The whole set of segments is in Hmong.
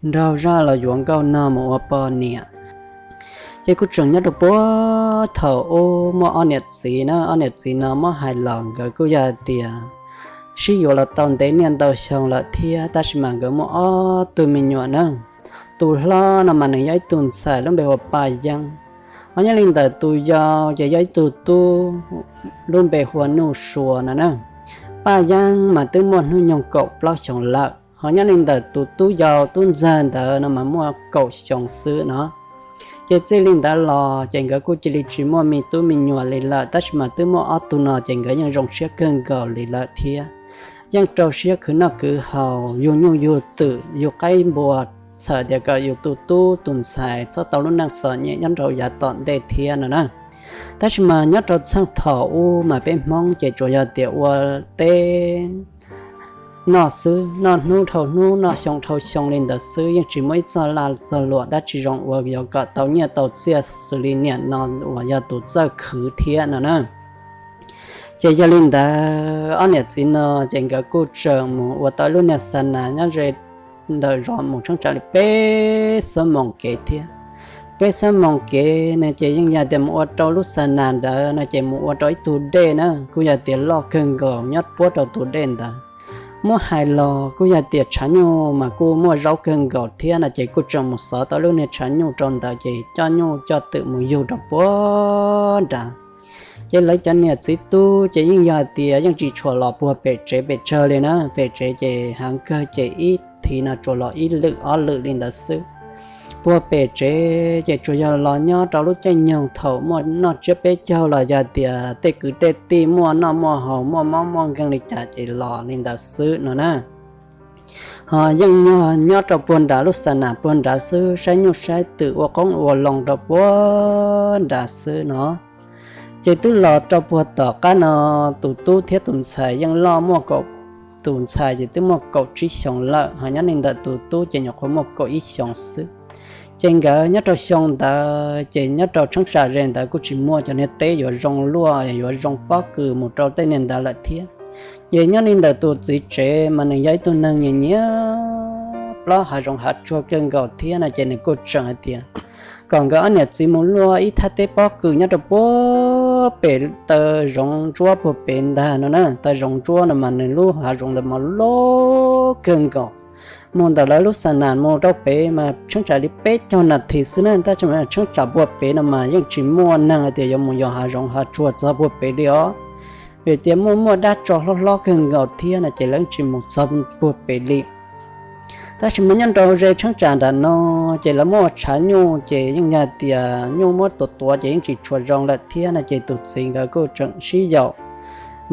nraug zaj los yuav nkauj nog mus ua poj niam. Ces kuj tseem nyob rau puag thaum ub muaj ob niam txiv na, ob niam txiv no muab hais los nkawd kuj yog tias sib yuav los tau ntev niaj ntau xyoo lawm thiab, tab sis mas nkawd muaj ob tug me nyuam na. Tus hlob no mas nws yog ib tug ntxhais lub npe hu ua Paj Yeeb, ho nyob li ntawm tus yau ces yog ib tug tub lub npe hu ua Nuj Sua no na. Paj Yeeb mas twb muaj hnub nyoog kaum plaub xyoos lawm, ho nyob li ntawm tus tub yau tub ntxawg ntawd no mas muaj kaum xyoo xwb no. Ces txij li ntawd los ces nkawd kuj cia li tsis muaj me tub me nyuam li lawm, tab sis mas twb muaj ob tug no ces nkawd yeej zoo siab kawg nkaus li lawm thiab. Yeej rau siab khwv noj khwv haus, yug nyuj yug twm, yug qaib npua, txhawm tias kom yus tus tub tus ntxhais txhob tau lub neej txom nyem nyob rau yav tom ntej thiab no na. Tab sis mas nyob rau txheej thaum ub mas peb Hmoob ces tsuas yog tias ua teb noj xwb, noj hnub dhau hnub, noj xyoo dhau xyoo li ntawd xwb, yeej tsis muaj ib txoj laj txoj luam dab tsi zoo uas yuav kom tau nyiaj tau txiaj xws li niam no uas yog tus txawj khwv thiab no na. Ces yog li ntawd ob niam txiv no ces nkawd kuj tseem mus ua tau lub niag xa nas nyob ze ntawm zos mus tsheeb tsam li peb xuab moos kev thiab. Peb xuab moos kev no ces yeej yog tias mus ua rau lub xa nas ntawd no ces mus ua rau ib tug dej na, kuj yog tias loj kawg nkaus nyob puab rau tus dej ntawd. Muab hais los kuj yog tias tshav nyuj mas kuj muaj zaub kawg nkaus thiab no ces kuj tseem mus xov tau lub niag tshav nyuj rau ntawd ces coj nyuj coj twm mus yug rau puag nrad. Ces lawv cov niam txiv tub ces yeej yog tias yeej tsis tshua los puag pem tsev pes tsawg li na, pem tsev ces heev kawg ces ib thiv no tsuas los ib lwm ob lwm li ntawd xwb. Puag pem tsev ces tsuas yog los nyob rau lub caij nyoog thaum muaj noj tsiab peb caug los yog tias tej kwv tej tij muaj noj muaj haus muaj mob muaj nkeeg li cas ces los li ntawd xwb no na. Ho yeej nyob rau puag nrad lub xa nas puag nrad xwb, saib nyuj saib twm ua qoob ua loo rau puag nrad xwb no. Ces twb los rau puag tom qab no, tus tub thiab tus ntxhais yeej loj muaj kaum, tus ntxhais ces twb muaj kaum tsib xyoos lawm, ho nyob li ntawm tus tub ces nyuam qhuav muaj kaum ib xyoos xwb. Ces nkawd nyob rau xyoo ntawd ces nyob rau tsheeb tsam ze ntawd kuj tsis muaj cov niag teb yuav zoo luaj yuav zoo pob kws mus rau tej niag ntawd lawm thiab. Ces nyob li ntawm tus txiv tsev mas nws yog ib tug neeg nyiam nyiam plob hav zoov hav tsuag kawg nkaus thiab no ces nws kuj tseem hais tias kom nkawd ob niam txiv mus luaj ib thaj teb pob kws nyob rau puag pem taw zoov ntsuab puag pem ntag no na. Taw zoov ntsuab no mas nws lub hav zoov ntawd mas loj kawg nkaus. Mus ntawm lawv lub xa nas mus rau pem mas tsheeb tsam li peb caug nas this xwb na, tab sis mas tsheeb tsam puag pem no mas yeej tsis muaj neeg hais tias yuav mus yos hav zoov hav tsuag txog puag pem li os. Vim tias muaj muaj dab tso hlob hlob kawg nkaus thiab no ces lawv tsis mus txog puag pem li. Tab sis mas nyob rau ze tsheeb tsam nram no ces lawv muab ua tshav nyuj ces yeej yog tias nyuj muab tuav tuav ces yeej tsis tshua zoo lawm thiab no ces tus txiv nkawd kuj tseem sib yaum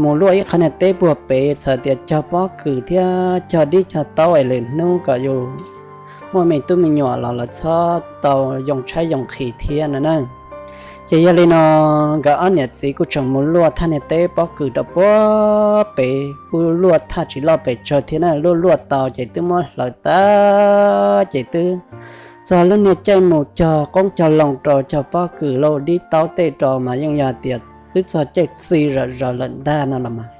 mus luaj ib qho niag teb puag pem txhais tias cog pob kws thiab cog dib cog taub es lwm hnub kom yus muaj me tub me nyuam los lawv txhob tau yoo tshaib yoo nqhis thiab no na. Ces yog li no nkawd ob niam txiv kuj tseem mus luaj thaj niag teb pob kws rau puag pem, kuj luaj thaj tsis loj pes tsawg thiab na, luaj luaj tau ces twb muab hlawv tag ces twb txog lub niag caij mus cog qoob cog loo rau cog pob kws lauj dib taub tej rau mas yeej yog tias twb txog caij txi zom zaws lawm ntag no los mas.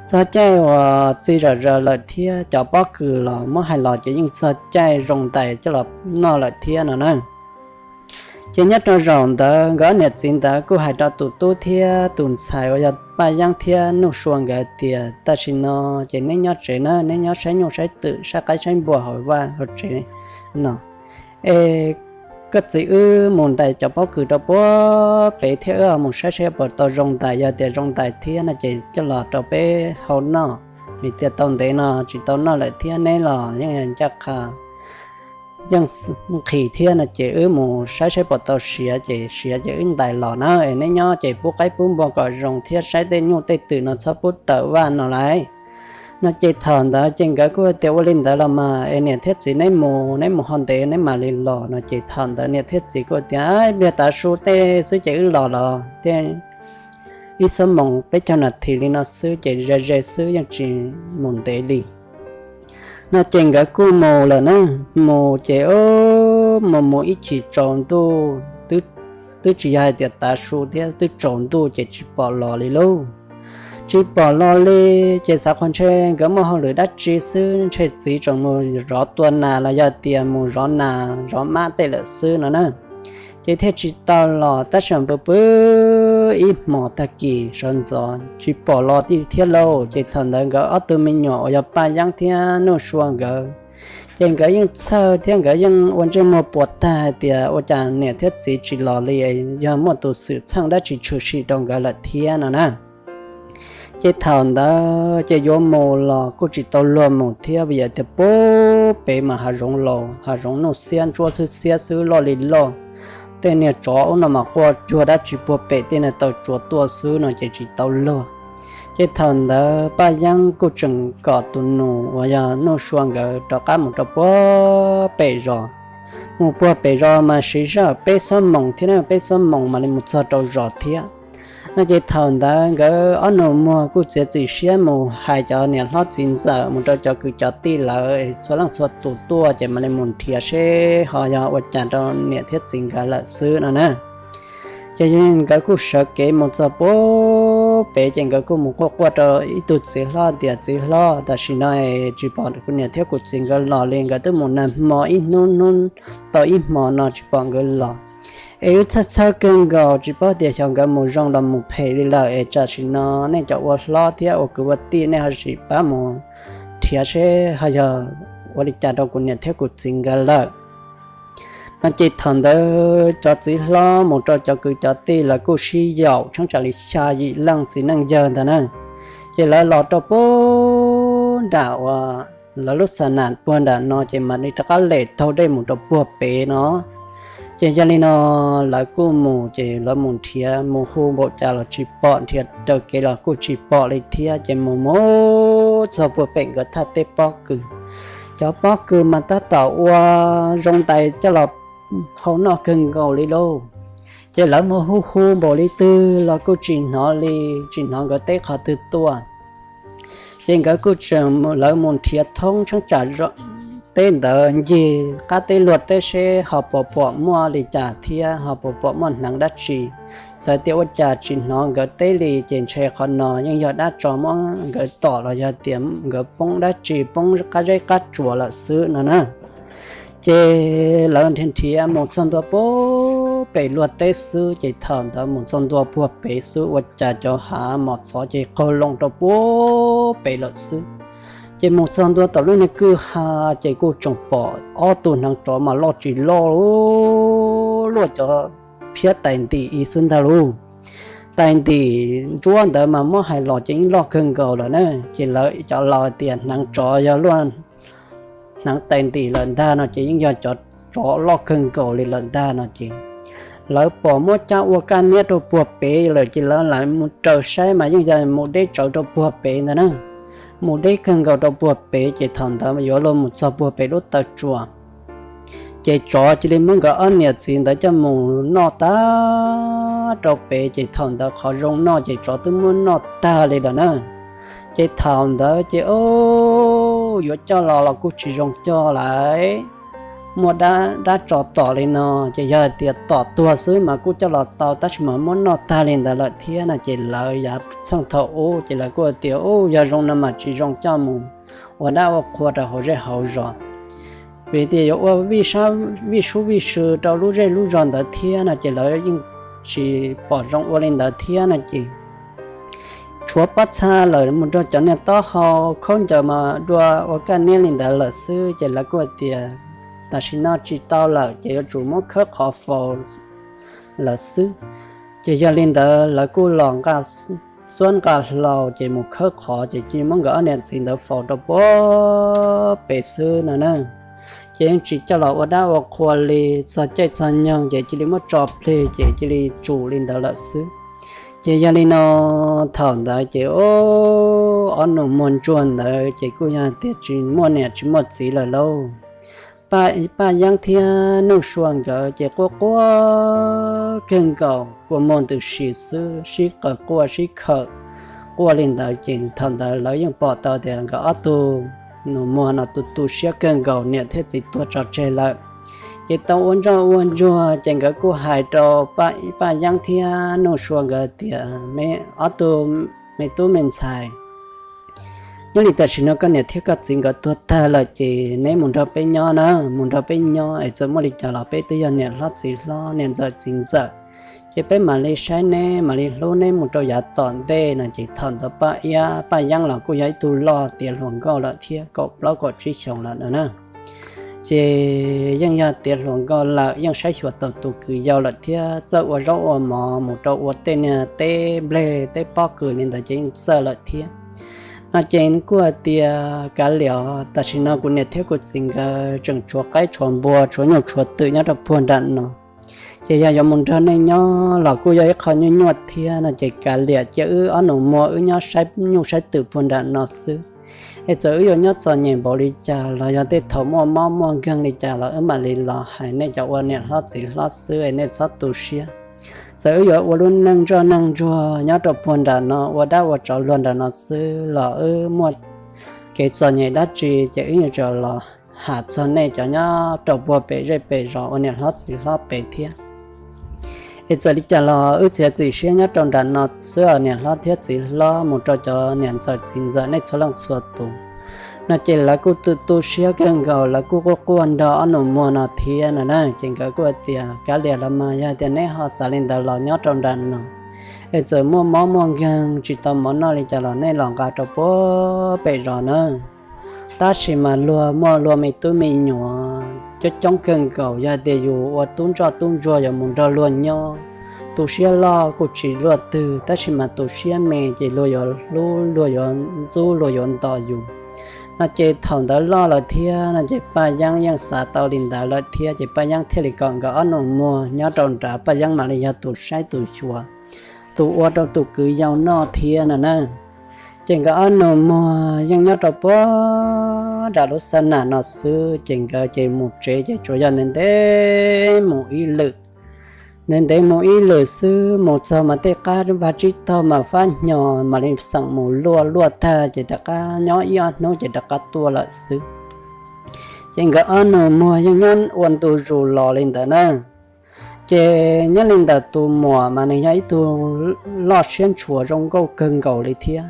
Txog caij uas txi zom zaws lawm thiab cov pob kws los muab hais los ces yeej txog caij zoo ntais coj los noj lawm thiab no na. Ces nyob rau zaum ntawd nkawd ob niam txiv ntawd kuj hais rau tus tub thiab tus ntxhais uas yog Paj Yeeb thiab Nuj Sua nkawd tias tam sim no ces neb nyob tsev na, neb nyob saib nyuj saib twm saib qaib saib npua hauv vaj hauv tsev no. Es koj txiv wb mus ntais cov pob kws rau puag pem thiab wb mus saib saib puas tau zoo ntais, yog tias zoo ntais thiab no ces coj los rau peb hau noj. Vim tias tau ntev no tsis tau noj lawm thiab neb los yeej ncaj qha yeej nqhis thiab no ces wb mus saib saib puas tau siav, ces siav ces wb ntais los na. Es neb nyob ces pub qaib pub npua kom zoo thiab saib tej nyuj tej twm no txhob pub tawm vaj no lauj. No ces thaum ntawd ces nkawd kuj tias ua li ntawd los mas es niam thiab txiv neb mus, neb mus ho ntev neb mam li los no ces thaum ntawd niam thiab txiv kuj tias pliag tav su tej xwb ces wb los los thiab ib xuab moos peb caug nas this li no xwb ces ze ze xwb yeej tsis mus ntev li. No ces nkawd kuj mus lawm na, mus ces mus mus ib chim tsaus ntuj, twb tsis yog hais tias tav su thiab, twb tsaus ntuj ces tsis pom los li lauj. tsis pom los li. Ces xav qhov ntshe nkawd muaj hauj lwm dab tsi xwb, ntshe txiv tseem mus zov tua nas los yog tias mus zov nas zov mab tej lawm xwb no na. Ces thiaj tsis tau los, tab sis pw pw ib hmos tag kis sawv ntxov tsis pom los thiab lauj. Ces thaum ntawd nkawd ob tug me nyuam uas yog Paj Yeeb thiab Nuj Sua nkawd, ces nkawd yeej txhawj thiab nkawd yeej ua ntsej muag puas tag hais tias ua cas niam thiab txiv tsis los li, yog muaj tus xwm txheej dab tsi tshwm sim rau nkawd lawm thiab no na. Ces thaum ntawd ces yuav mus los kuj tsis tau luag mus thiab vim tias puag pem mas hav zoov laus, hav zoov nuj xiab ntsuab xwb xiab xwb loj li loj. Tej niag tsov ub no mas quaj cuag dab tsi puag pem tej niag taw tsuas tuaj xwb no ces tsis tau luag. Ces thaum ntawd Paj Yeeb kuj tseem kom tus nus uas yog Nuj Sua nkawd rov qab mus rau puag pem zos. Mus puag pem zos mas siv zaj peb xuab moos thiab, peb xuab moos mam li mus txog rau zos thiab no. Ces thaum ntawd nkawd ob nus muag kuj txiav txim siab mus hais cov niam hlob txiv ntxawm mus rau cov kwv cov tij lawv txhua leej txhua tus tuaj ces mam li mus nrhiav seb ho yog ua cas rau niam thiab txiv nkawd lawm xwb no na. Ces nkawd kuj sawv kev mus txog puag pem ces nkawd kuj mus quaj quaj rau ib tug txiv hlob tias, Txiv hlob, tam sim no tsis pom kuv niam thiab kuv txiv nkawd los li, nkawd twb mus nag hmo ib hnub, hnub tau ib hmo no tsis pom nkawd los. Es wb txhawj txhawj kawg nkaus tsis paub tias xyov nkawd mus zoo los mus phem li lawm es tam sim no nej cov ua hlob thiab ua kwv ua tij nej ho sim pab mus nrhiav seb ho yog ua li cas rau kuv niam thiab kuv txiv nkawd lawm no. Ces thaum ntawd cov txiv hlob mus rau cov kwv cov tij lawv kuj sib yaum tsheeb tsam li xya yim leej txiv neej yawg ntawd na. Ces lawv los rau puag nram uas lawv lub xa nas puag nram no ces mam li rov qab lem taug dej mus rau puag pem no. Ces yog li no lawv kuj mus ces lawv mus nrhiav mus hu npaum cas los tsis pom, nrhiav raws kev los kuj tsis pom li thiab. Ces mus mus txog puag pem nkawd thaj teb pob kws, cov pob kws mas tab tom ua zoo ntais coj los hau noj kawg nkaus li lauj. Ces lawv mus hu hu npaum li twg los kuj tsis hnov li, tsis hnov nkawd teb qhov twg tuaj. Ces nkawd kuj tseem lawv mus nrhiav thoob tsheeb tsam teb ntawd ncig qab teb luag teb seb ho puas pom muaj li cas thiab ho puas pom muaj hneev dab tsi. Txawm tias ua cas tsis hnov nkawd teb li ces ntshe qhov no yeej yog dab tsov muab nkawd tom los yog tias nkawd poob dab tsi poob qab zeb qab tsuas lawm xwb no na. Ces lawv nrhiav nrhiav mus txog ntua puag pem luag teb xwb, ces thaum ntawd mus txog ntua puag pem xwb ua cas cov hav mos txhov ces qaug loo rau puag pem lawm xwb. Ces mus txog ntua tom lub niag kwj ha ces kuj tseem pom ob tug hneev tsov mas loj tsis loj, luaj cov phiab tais ntim ib xwb ntag lauj. Tais ntim ntsuab ntawd mas muab hais los ces yeej loj kawg nkaus lawm na. Ces lawv cov laus tias hneev tsov yog luaj hneev tais ntim lawm ntag no ces yeej yog cov tsov loj kawg nkaus li lawm ntag no ces lawv pom muab cab ua kaj niab rau puag pem lawm ces lawv lam mus raws saib mas yeej yog mus deb tsawv rau puag pem ntag na. Mus deb kawg nkaus rau puag pem ces thaum ntawd yuav luag mus txog puag pem lub taw tsua. Ces tsov cia li muab nkawd ob niam txiv ntawd coj mus noj tag rau pem ces thaum ntawd qhov zoo noj ces tsov twb muab noj tag li lawm na. Ces thaum ntawd ces o, yuav coj los los kuj tsis zoo coj lawm. Muaj dab tsov tom li no ces yog hais tias tom tuag xwb mas kuj coj los tau tab sis mas muab noj tag li ntawd lawm thiab no ces lawv yav txheej thaum ub ces lawv kuj tias u, yog zoo no mas tsis zoo coj mus ua dab ua qhua rau hauv zej hauv zos, vim tias yuav ua vij sub vij sw rau lub zej lub zos ntawd thiab no ces lawv yeej tsis pom zoo ua li ntawd thiab no ces tshuav pob txha lawm mus rau cov niag taub hau khaub ncaws mas dua ua kaj niab li ntawd lawm xwb ces lawv kuj tias tam sim no tsis tau lawm ces yuav tsum muab khawb qhov faus lawm xwb. Ces yog li ntawd lawv kuj los nqa xuab nqa hlau ces mus khawb qhov ces cia muab nkawd ob niam txiv ntawd faus rau puag pem xwb no na. Ces yeej tsis coj los ua dab ua qhua li, txog caij txog nyoog ces cia li muab tso plig ces cia li tsum li ntawd lawm xwb. Ces yog li no thaum ntawd ces o, ob nus muag ntsuag ntawd ces kuj yog tias tsis muaj niam tsis muaj txiv lawm lauj. Paj Yeeb thiab Nuj Sua nkawd ces quaj quaj kawg nkaus kua muag ntws si xwb, sib qawm quaj sib khawm quaj li ntawd ces thaum ntawd lawv yeej pom tau tias nkawd ob tug nus muag no tu tu siab kawg nkaus, niam thiab txiv tuag tso tseg lawm. Ces tau ua ntsoj ua ntsuag ces nkawd kuj hais rau Paj Yeeb thiab Nuj Sua nkawd tias, ob tug me tub me ntxhais, nyob li tam sim no koj niam thiab koj txiv nkawd tuag tag lawm ces neb mus nrog peb nyob na, mus nrog peb nyob es txawm muaj li cas los peb twb yog niam hlob txiv hlob, niam ntxawm txiv ntxawm, ces peb mam li saib neb, mam li hlub neb mus rau yav tom ntej no. Ces thaum ntawd Paj Iab, Paj Yeeb los kuj yog ib tug loj tiav hluas nkauj lawm thiab, kaum plaub kaum tsib xyoos lawm no na. Ces yeej yog tiav hluas nkauj lawm, yeej saib xyuas tau tus kwv yau lawm thiab, txawj ua zaub ua mov mus rau ua tej niag teb nplej teb pob kws li ntawd ces yeej txawj lawm thiab. No ces kuj hais tias, Kav liam, tam sim no kuv niam thiab kuv txiv nkawd tseem tshuav qaib tshuav npua tshuav nyuj tshuav twm nyob rau puag nram no, ces yog yuav mus nrog nej nyob los kuj yog ib qho nyuaj nyuaj thiab no. Ces kav liam, cia wb ob nus muag wb nyob saib nyuj saib twm puag nram no xwb. Es txawm wb yuav nyob txom nyem npaum li cas los yog tej thaum muaj mob muaj nkeeg li cas los wb mam li los hais nej cov ua niam hlob txiv hlob xwb es nej txhob tu siab. Txawm wb yuav ua lub neej ntsoj neej ntsuag nyob rau puag nram no ua dab ua tsov luag nram no xwb los wb muaj kev txom nyem dab tsi ces wb yuav tsum los hais txog nej cov nyob rau puag pem zej pem zos ua niam hlob txiv hlob pem thiab. Es txawm li cas los wb txiav txim siab nyob rau nram no xwb os niam hlob thiab txiv hlob, mus rau cov niam ntxawm txiv ntxawm nej txhua leej txhua tus. No ces lawv kuj tu tu siab kawg nkaus, lawv kuj quaj quaj nrog ob nus muag no thiab no na. Ces nkawd kuj hais tias, Kav liam los mas, yog tias neb ho xav li ntawd los nyob rau nram no, es txawm muaj mob muaj nkeeg tsis tau mov noj li cas los nej los nqa rau puag pem zos na. Tab sis mas luag muaj luag me tub me nyuam coob coob kawg nkaus, yog tias yus ua tub ntsoj tub ntsuag yuav mus nrog luag nyob, tus siab loj kuj tsis luaj twg, tab sis mas tus siab me ces luag yuav hlub luag yuav ntxub luag yuav nto yus. No ces thaum ntawd loj lawm thiab no ces Paj Yeeb yeej xav tau li ntawd lawm thiab, ces Paj Yeeb thiaj li kom nkawd ob nus muag nyob rau nrad, Paj Yeeb mam li yog tus saib tus xyuas, tus ua rau tus kwv yau noj thiab no na. Ces nkawd ob nus muag yeej nyob rau puag nram lub xa nam no xwb, ces nkawd ces mus tsev ces tsuas yog ntev ntev mus ib lwm, ntev ntev mus ib lwm xwb, mus txog mas tej qab vaj tsib taug mas fab hnyo mam li xeem mus luaj, luaj tag ces rov qab nyob ib ob hnub ces rov qab tuaj lawm xwb. Ces nkawd ob nus muag yeej nyob ua ntu zus los li ntawd na. Ces nyob li ntawm tus muam mas nws yog ib tug loj siab ntshua zoo nkauj kawg nkaus li thiab,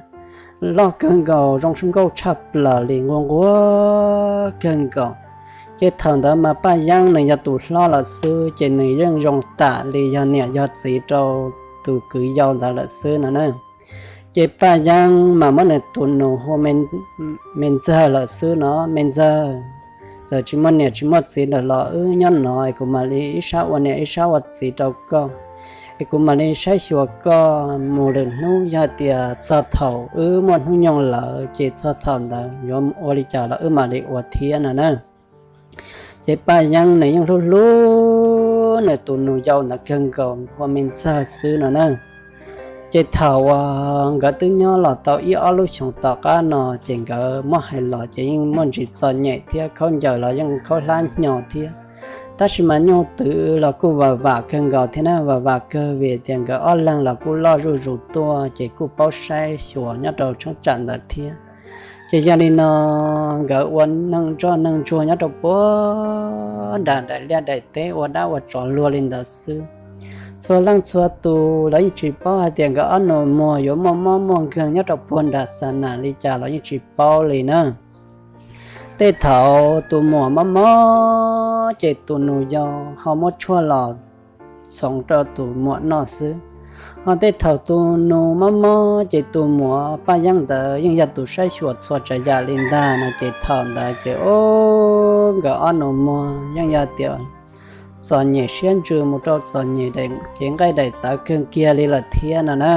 loj kawg nkaus zoo nkauj tshaj plaws li, nquag nquag kawg nkaus. Ces thaum ntawd mas Paj Yeeb nws yog tus hlob lawm xwb, ces nws yeej zoo tam li yog niam yog txiv rau tus kwv yau ntawd lawm xwb no na. Ces Paj Yeeb mas muab nws tus nus hu Me Ntxawg lawm xwb no, Me Ntxawg, txawm tsis muaj niam tsis muaj txiv lawm los wb nyob no es kuv mam li ib sab ua niam ib sab ua txiv rau koj, es kuv mam li saib xyuas koj mus lwm hnub, yog tias txog thaum wb muaj hnub nyoog lawm ces txog thaum ntawd yuav ua li cas los wb mam li ua thiab no na. Ces Paj Yeeb nws yeej hlub hlub nws tus nus yau ntawd kawg nkaus ua Me Ntxawg xwb no na. Ces thaum uas nkawd twb nyob los tau ib ob lub xyoos tom qab no ces nkawd muab hais los ces yeej muaj ntsis txom nyem thiab, khaub ncaws los yeej khaub hlab hnyo thiab. Tab sis mas nyuj twm los kuj vam vam kawg nkaus thiab na, vam vam kawg vim tias nkawd ob leeg los kuj loj zuj zus tuaj ces kuj paub saib xyuas nyob rau cheeb tsam ntawd thiab. Ces yog li no nkawd ua neej ntsoj neej ntsuag nyob rau puag nram daim liaj daim teb ua dab ua tsov luag li ntawd xwb. Txhua leej txhua tus los yeej tsis paub hais tias nkawd ob nus muag yuav muaj mob muaj nkeeg nyob rau puag nram xa nam li cas los yeej tsis paub li na. Tej thaum tus muam mob mob ces tus nus yau ho muab tshuaj los txhoov rau tus muam noj xwb. Ho tej thaum tus nus mob mob ces tus muam Paj Yeeb ntawd yeej yog tus saib xyuas txhua tsav yam li ntag no. Ces thaum ntawd ces nkawd ob nus muag yeej yog tias txom nyem siab ntsws mus rau txom nyem daim cev nqaij daim tawv kawg kiag li lawm thiab no na.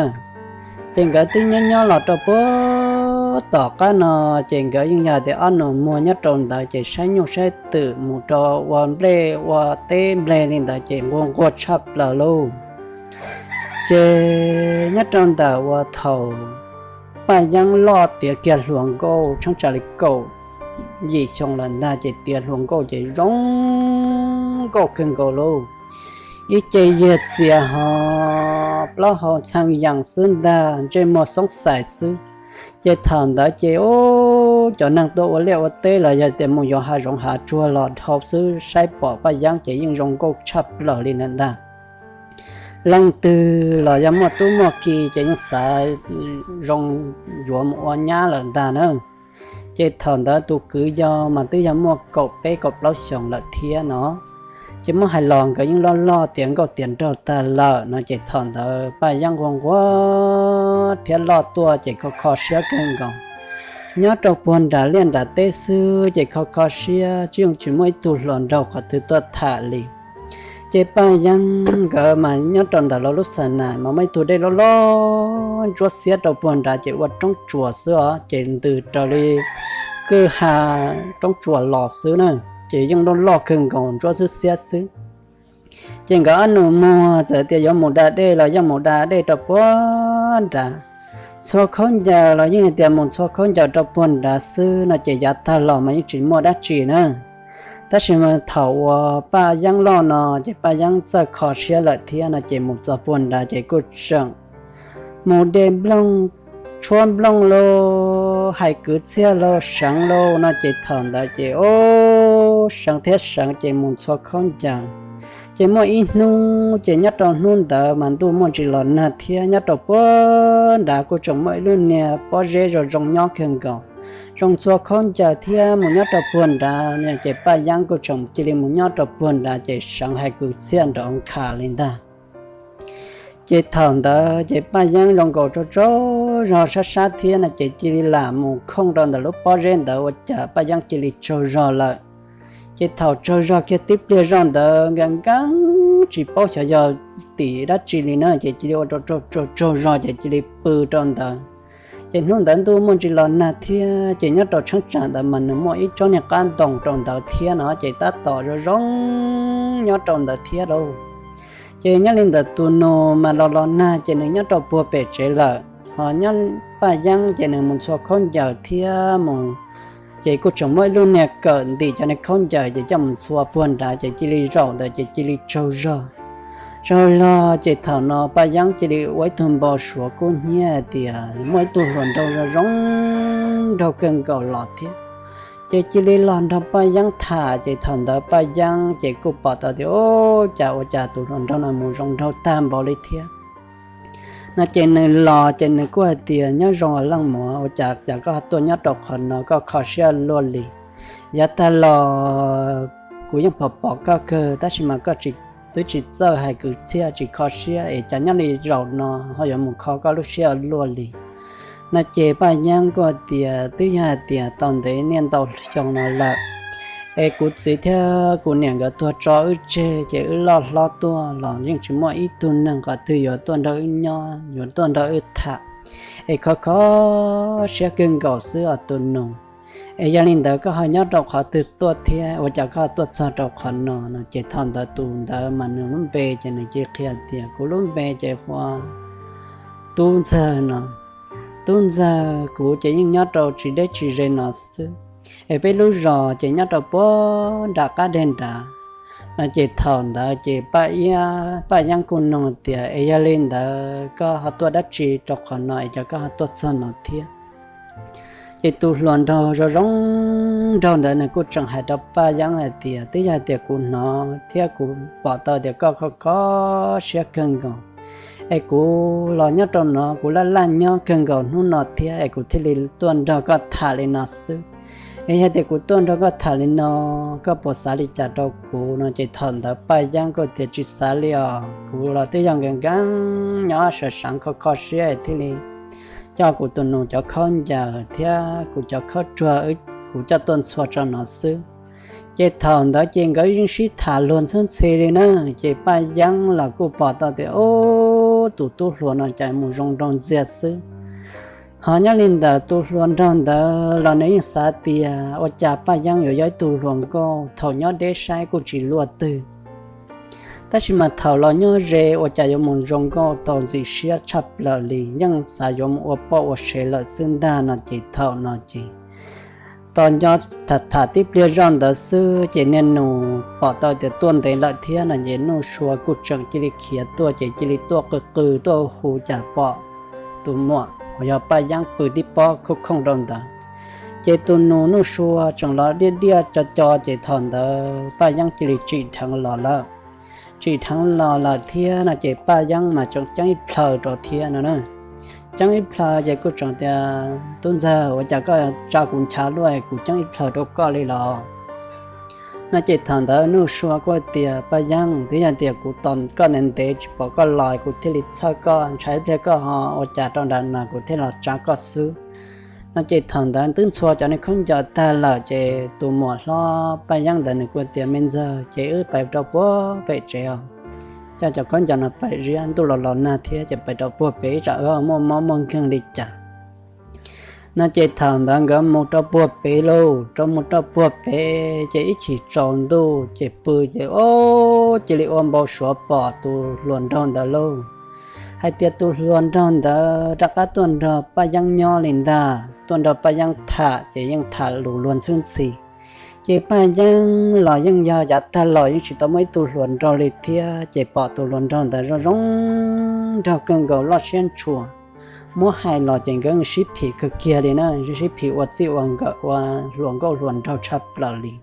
Ces nkawd twb nyob nyob los rau puag tom qab no, ces nkawd yeej yog tias ob nus muag nyob rau ntawd ces saib nyuj saib twm mus rau ua nplej ua teb nplej li ntawd ces nquag nquag tshaj plaws lauj. Ces nyob rau ntawm uas thaum Paj Yeeb loj tiav kiag hluas nkauj tsheej tsam li kaum yim xyoo lawm ntag ces tiav hluas nkauj ces zoo nkauj kawg nkaus lauj. Ib ce yag txias ho plaub hau txheej yees xwb ntag, ntsej muag xoob xais xwb. Ces thaum ntawd ces ub cov neeg tuaj ua liaj ua teb los yog tias mus yuav hav zoov hav tsuag los dhau xwb saib pom Paj Yeeb ces yeej zoo nkauj tshaj plaws li ntawd ntag. leej twg los yog muaj tub muaj ki ces yeej xav zoo yuav mus ua nyab lawm ntag na. Ces thaum ntawd tus kwv yau mas twb yog muaj kaum peb kaum plaub xyoos lawm thiab no. Ces muab hais los nkawd yeej loj loj tiav nkauj tiav nraug tag lawm no, ces thaum ntawd Paj Yeeb nquag nquag thiab loj tuaj ces kho kho siab kawg nkaus. Nyob rau puag nram liaj nram teb xwb ces kho kho siab tsis yeej tsis muaj ib tug hluas nraug qhov twg tuaj tham li. Ces Paj Yeeb nkawd mas nyob rau ntawm lawv lub xa nas mas muaj ib tug dej loj loj ntsuab xiab rau puag nrad ces ua roob tsuas xwb os, ces ntws raws li kwj ha roob tsuas los xwb na, ces yeej loj loj kawg nkaus ntsuab xwb xiab xwb. Ces nkawd ob nus muag txawm tias yuav mus da dej los yeej mus da dej rau puag nrad. Ntxhua khaub ncaws los yeej hais tias mus ntxhua khaub ncaws rau puag nrad xwb no, ces yav tag los mas yeej tsis muaj dab tsi na. Tab sis mas thaum uas Paj Yeeb loj no ces Paj Yeeb txawj kho siab lawm thiab no, ces mus txog puag nrad ces kuj tseem mus de nplooj, tshuab nplooj lauj, hais kwv txhiaj lauj, seev lauj no, ces thaum ntawd ces ub seev thiab seev ces mus ntxhua khaub ncaws. Ces muaj ib hnub ces nyob rau hnub ntawd mas ntuj muaj ntsis los nag thiab, nyob rau puag nrad kuj tseem muaj ib lub niag pob zeb zoo zoo nyob kawg nkaus, zoo ntxhua khaub ncaws thiab mus nyob rau puag nrad, ces Paj Yeeb kuj tseem cia li mus nyob rau puag nrad ces seev hais kwv txhiaj nrov nkhas li ntag. Ces thaum ntawd ces Paj Yeeb zoo nkaus tsaug tsaug zog sab sab thiab no, ces cia li lam mus khooj rau ntawm lub pob zeb ntawd ua cas Paj Yeeb cia li tsaug zog lawm. Ces thaum tsaug zog kiag tib pliag zoj ntawd nkees nkees tsis paub xyov yog tim dab tsi li na, ces cia li ua rau tsaug tsaug zog ces cia li pw rau ntawd. Ces hnub ntawd ntuj muaj ntsis los nag thiab, ces nyob rau tsheeb tsam ntawd mas nws muaj ib tsob niag qab ntoo rau ntawd thiab no, ces tab tom zoo zoo nyob rau ntawd thiab lauj. Ces nyob li ntawd tus nus mas los los nag ces nws nyob rau puag pem tsev lawm, ho nyob Paj Yeeb ces nws mus ntxhua khaub ncaws thiab mus, ces kuj tseem muaj ib lub niag kawm ntim cov niag khaub ncaws ces coj mus ntxhua puag nrad ces cia li zaum ntawd ces cia li tsaug zog. Tsaug zog ces thaum no Paj Yeeb cia li ua ib tug npau suav kub hnyiab hais tias muaj ib tug hluas nraug zoo zoo nraug kawg nkaus los thiab, ces cia li los nrog Paj Yeeb tham. Ces thaum ntawd Paj Yeeb ces kuj pom tau tias ub, cas ua cas tus hluas nraug no mus zoo nraug tag npaum li thiab no, ces nws los ces nws kuj hais tias nyob zoo os leej muam, ua cas cas koj ho tuaj nyob rau qhov no koj kho siab luaj li. Yav tag los kuv yeej pom pom koj kawg tab sis mas koj twb tsis txawj hais kwv txhiaj tsis kho siab es cas nyob li zaum no ho yuav mus kho koj lub siab luaj li no. Ces Paj Yeeb kuj hais tias twb yog hais tias tau ntev niaj ntau xyoo no lawm, es kuv txiv thiab kuv niam nkawd tuag tso wb tseg ces wb loj hlob tuaj los yeej tsis muaj ib tug neeg qhov twg yuav tuaj nrog wb nyob yuav tuaj nrog wb tham, es kho kho siab kawg nkaus xwb os tus nus. Es yog li ntawd koj ho nyob rau qhov twg tuaj thiab ua cas koj ho tuaj txog rau qhov no no? Ces thaum ntawd tus ntawd mas nws lub npe ces nws cia li qhia tias kuv lub npe ces hu ua Tub Ntxawg no. Tub Ntxawg, kuv ces yeej nyob rau tsis deb tsis ze no xwb, es peb lub zos ces nyob rau puag nram qab deg nrad no. Ces thaum ntawd ces Paj Iab, Paj Yeeb kuj nug tias es yog li ntawd koj ho tuaj dab tsi rau qhov no es cas koj ho tuaj txog no thiab? Ces tus hluas nraug zoo zoo nraug ntawd nws kuj tseem hais rau Paj Yeeb hais tias twb yog hais tias kuv hnov thiab kuv pom tau tias koj kho kho siab kawg nkaus, es kuv los nyob rau no kuv laj laj nyob kawg nkaus hnub no thiab es kuv thiaj li tuaj nrog koj tham li no xwb. Es yog tias kuv tuaj nrog koj tham li no, koj puas xav li cas rau kuv no? Ces thaum ntawd Paj Yeeb kuj tias tsis xav li os, kuv los twb yog nkees nkees nyob sawv seev kho kho siab thiaj li coj kuv tus nus cov khaub ncaws thiab kuv cov khaub ruag kuv coj tuaj ntxhua tso no xwb. Ces thaum ntawd ces nkawd yeej sib tham luag ntxhub ntxhi li na. Ces Paj Yeeb los kuj pom tau tias ub, tus tub hluas no cas mus zoo nraug ntxiag xwb. Ho nyob li ntawd tus hluas nraug ntawd los nws yeej xav tias ua cas Paj Yeeb yuav yog ib tug hluas nkauj thaum nyob deb saib kuj tsis luaj twg, tab sis mas thaum los nyob ze ua cas yuav mus zoo nkauj tau ntxim siab tshaj plaws li, yeej xav yuav mus ua poj ua sev lawm xwb ntag no. Ces thaum no ces tos nco tham tham tib pliag zoj ntawd xwb ces niag nus pom tau tias tuaj ntev lawm thiab no ces Nuj Sua kuj tseem cia li khiav tuaj ces cia li tuaj qw qw tuaj hu cas pom tus muam uas yog Paj Yeeb pw tib pob khooj khooj rau ntawd. Ces tus nus Nuj Sua tseem los diaj diaj co co ces thaum ntawd Paj Yeeb cia li tsim dheev los lawm. tsim dheev los lawm thiab no ces Paj Yeeb mas tseem ceeb ib plhaw rau thiab no na. Ceeb ib plhaw ces kuj tseem tias, Tub ntxawg, ua cas koj tsa kuv nchav luaj, kuv ceeb ib plhaw rau koj li los? No ces thaum ntawd Nuj Sua kuj tias, Paj Yeeb, twb yog tias kuv tos koj ntev ntev tsis pom koj los kuv thiaj li txhawj koj, ntshai ib pliag koj ho ua cas rau nram no kuv thiaj los tsa koj xwb. No ces thaum ntawd twb ntxhua cov niag khaub ncaws tag lawm ces tus muam hlob Paj Yeeb ntawd nws kuj tias, Me ntxawg, ces wb pais rau puag pem tsev os, coj cov khaub ncaws no pais ziab, ntuj los los nag thiab ces pais rau puag pem ib tsam wb muaj mob muaj nkeeg li cas. No ces thaum ntawd nkawd mus rau puag pem lauj, rau mus rau puag pem ces ib chim tsaus ntuj ces pw ces cia li ua npau suav pom tus hluas nraug ntawd lauj. Hais tias tus hluas nraug ntawd rov qab tuaj nrog Paj Yeeb nyob li ntag, tuaj nrog Paj Yeeb tham ces yeej tham lus luag ntxhwb ntxhi. Ces Paj Yeeb los yeej yog yav tag los yeej tsis tau muaj ib tug hluas nraug li thiab ces pom tus hluas nraug ntawd zoo zoo nraug kawg nkaus loj siab ntshua. Muab hais los ces nkawd sib phim kawg kiag li na, sib phim ua txij ua nkawm ua hluas nkauj hluas nraug tshaj plaws li.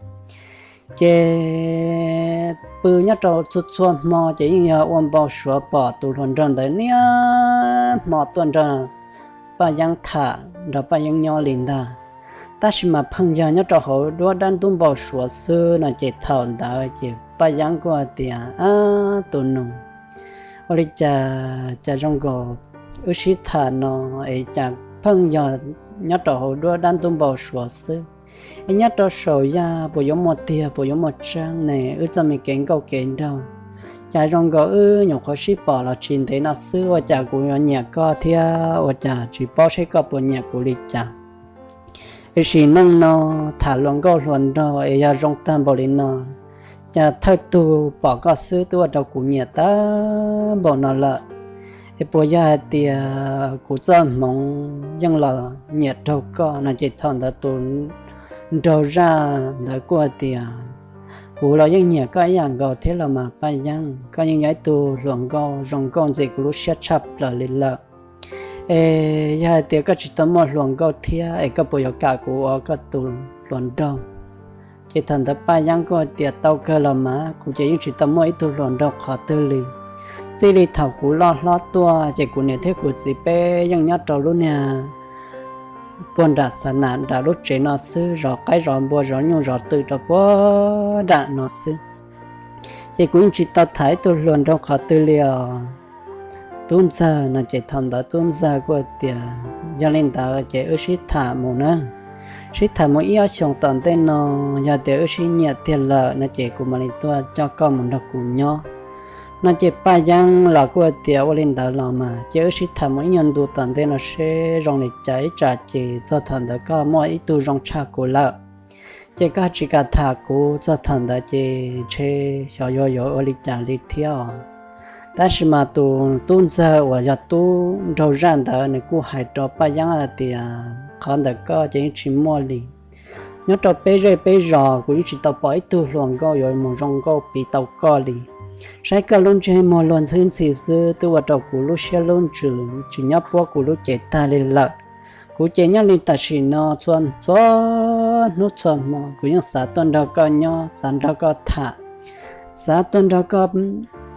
Ces pw nyob rau txhua txhua hmo ces yeej yog ua npau suav pom tus hluas nraug ntawd niaj hmo tuaj nrog Paj Yeeb tham, nrog Paj Yeeb nyob li ntag. Tab sis mas pheej yog nyob rau hauv duab dab ntub npau suav xwb no ces thaum ntawd ces Paj Yeeb kuj tias, Ab tus nus, ua li cas cas zoo nkaus wb sib tham no es cas pheej yog nyob rau hauv duab dab ntub npau suav xwb, es nyob rau saum yaj puas yuav muaj tiag puas yuav muaj tseeb ne, wb txoj me kev nkauj kev nraug, cas zoo nkaus wb nyuam qhuav sib pom los tsis ntev no xwb ua cas kuv yuav nyiam koj thiab ua cas tsis paub seb koj puas nyiam kuv li cas. Tiam sis neej no tham hluas nkauj hluas nraug es yog zoo tag npaum li no, cas thawj tug pom koj xwb twb ua rau kuv nyiam tag npaum no lawm, es puas yog hais tias kuv txoj hmoov yeej los nyiam raug koj no ces thaum ntawd tus nraug zaj ntawd kuj hais tias, Kuv los yeej nyiam koj ib yam nkaus thiab los mas Paj Yeeb, koj yeej yog ib tug hluas nkauj zoo nkauj ntxim kuv lub siab tshaj plaws li lawm. Es yog hais tias koj tsis tau muaj hluas nkauj thiab es koj puas yuav kam kuv ua koj tus hluas nraug? Ces thaum ntawd Paj Yeeb kuj hais tias, Tau kawg los mas, kuv ces yeej tsis tau muaj ib tug hluas nraug qhov twg li. Txij li thaum kuv loj hlob tuaj ces kuv niam thiab kuv txiv peb yeej nyob rau lub niag puag nram xa nam nram lub tsev no xwb, zov qaib zov npua zov nyuj zov twm rau puag nram no xwb. Ces kuv yeej tsis tau tham ib tug hluas nraug qhov twg li os tub ntxawg no ces thaum ntawd tub ntxawg kuj tias, Yog li ntawd ces wb sib tham mus na, sib tham mus ib ob xyoos tom ntej no, yog tias wb sib nyiam tiag lawm no ces kuv mam li tuaj coj koj mus nrog kuv nyob. No ces Paj Yeeb los kuj tias, Ua li ntawd los mas ces wb sib tham mus ib nyuag ntu tom ntej no seb zoo li cas, ib tsam ces txog thaum ntawd koj muaj ib tug zoo tshaj kuv lawm ces koj tsis kam tham kuv, txog thaum ntawd ces ntshe xyov yuav yuav ua li cas li thiab os. Tab sis mas tus tub ntxawg uas yog tub nraug zaj ntawd nws kuj hais rau Paj Yeeb hais tias, Qhov ntawm koj ces yeej tsis muaj li. Nyob rau peb zej peb zos kuv yeej tsis tau pom ib tug hluas nkauj yuav mus zoo nkauj piv tau koj li. Saib koj lub ntsej muag luag ntxhwb ntxhi xwb twb ua rau kuv lub siab lub ntsws tsis nyob puab kuv lub cev tag li lawm. Kuv ces nyob li tam sim no txhua txhua hnub txhua hmo kuv yeej xav tuaj nrog koj nyob, xav nrog koj tham, xav tuaj nrog koj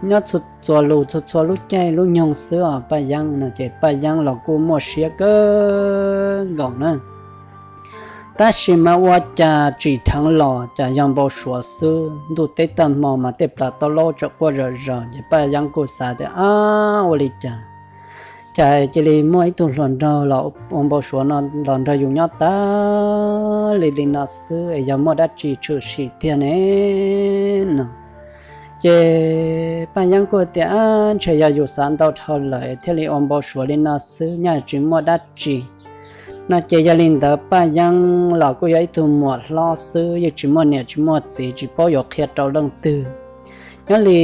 nyob txhua txhua lus txhua txhua lub caij lub nyoog xwb os Paj Yeeb no ces Paj Yeeb los kuj muaj siab kawg nkaus na. Tab sis mas ua cas tsim dheev los cas yog npau suav xwb, ntuj teb tag hmo mas tej plas tau laub tseem quaj zom zaws ces Paj Yeeb kuj xav tias, Ab, ua li cas, cas cia li muaj ib tug hluas nraug los ua npau suav no los nrog yus nyob tas li li no xwb es yog muaj dab tsi tshwm sim tiag ne no. Ces Paj Yeeb kuj tias, Ab, ntshe yog yus xav ntau dhau lawm thiaj li ua npau suav li no xwb, nyaj tsis muaj dab tsi. No ces yog li ntawd Paj Yeeb los kuj yog ib tug muam hlob xwb, yeej tsis muaj niam tsis muaj txiv, tsis paub yuav qhia rau leej twg. Nyob li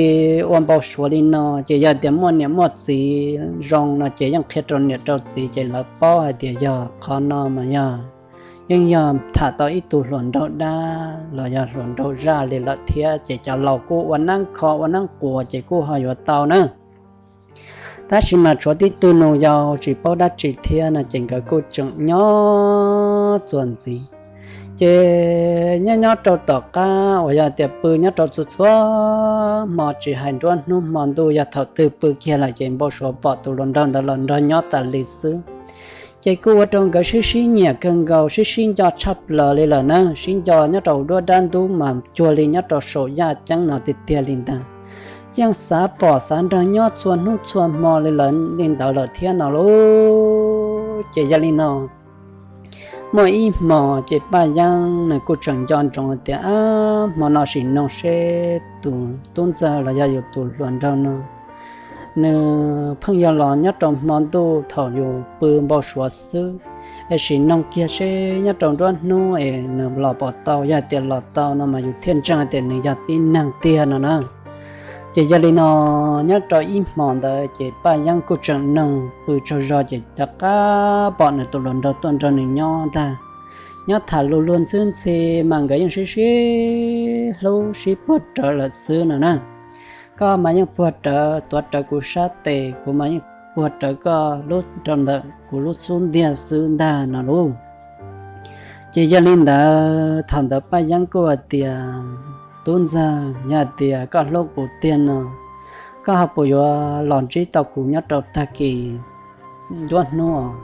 ua npau suav li no ces yog tias muaj niam muaj txiv zoo no ces yeej qhia rau niam rau txiv ces lawv paub hais tias yog qhov no mas yog yeej yog tham tau ib tug hluas nraug dab los yog hluas nraug zaj li lawm thiab ces cov laus kuj ua neeb kho ua neeb quas ces kuj ho yuav tau na. Tab sis mas tshuav tib tug nus yau tsis paub dab tsi thiab no ces nkawd kuj tseem nyob txuas ntxiv. Ces nyob nyob rau tom qab uas yog tias pw nyob rau txhua txhua hmo, tsis hais nruab hnub hmo ntuj, yog thaum twg pw kiag lawm ces npau suav pom tus hluas nraug ntawd los nrog nyob tas li xwb. Ces kuj ua rau nkawd sib sib nyiam kawg nkaus, sib sib nco tshaj plaws li lawm na, sib nco nyob rau duab dab ntub mas cuag li nyob rau saum yaj ceeb no tiag tiag li ntag. Yeej xav pom xav nrog nyob txhua hnub txhua hmo li lawm li ntawd lawm thiab no lauj. Ces yog li no, muaj ib hmo ces Paj Yeeb nws kuj tseem nco ntsoov tias, ab, hmo no sim noog seb tus tub ntxawg los yog yus tus hluas nraug no nws pheej yog los nyob rau hmo ntuj thaum yus pw npau suav xwb, es sim noog kiag seb nyob rau nruab hnub es nws los pom tau, yog tias los tau no mas yus thiaj ntseeg tias nws yog tib neeg tiag no na. Ces yog li no, nyob rau ib hmo ntawd ces Paj Yeeb kuj tseem noog pw tsaug zog ces rov qab pom nws tus hluas nraug tuaj nrog nws nyob ntag. Nyob tham lus luag ntxhwb ntxhi mas nkawd yeej sib sib hlub sib puag rawv lawm xwb no na. Koj mas yeej puag rawv tuav rawv kuv sab tes, kuv mas yeej puag rawv koj lub rau ntawm kuv lub xub ntiag xwb ntag no lauj. Ces yog li ntawd thaum ntawd Paj Yeeb kuj hais tias, tub ntxawg, yog tias koj hlub kuv tiag no, koj ho puas yuav los ntsib tau kuv nyob rau tag kis nruab hnub os?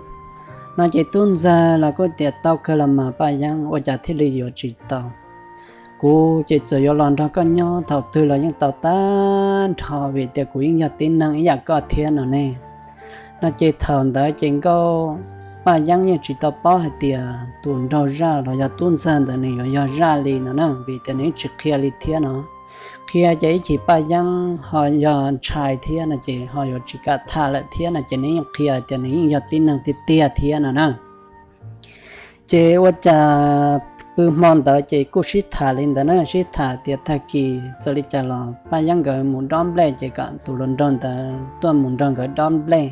No ces tub ntxawg los kuj tias, tau kawg los mas Paj Yeeb, ua cas thiaj li yuav tsis tau? Kuv ces txawm yuav los nrog koj nyob thaum twg los yeej tau tag nrho vim tias kuv yeej yog tib neeg ib yam koj thiab no ne. No ces thaum ntawd ces Nkauj Paj Yeeb yeej tsis tau paub hais tias tus nraug zaj los yog tub ntxawg ntawd nws yuav yog zaj li no na, vim tias nws yeej tsis qhia li thiab no. Qhia ces ib chim Paj Yeeb ho yog ntshai thiab no ces ho yuav tsis kam tham lawm thiab no ces nws yeej qhia tias nws yeej yog tib neeg tiag tiag thiab no na. Ces ua cas pw hmo ntawd ces kuj sib tham li ntawd na, sib tham tias tag kis txawm li cas los Paj Yeeb nkawd mus dob nplej ces kom tus hluas nraug ntawd tuaj mus nrog nkawd dob nplej.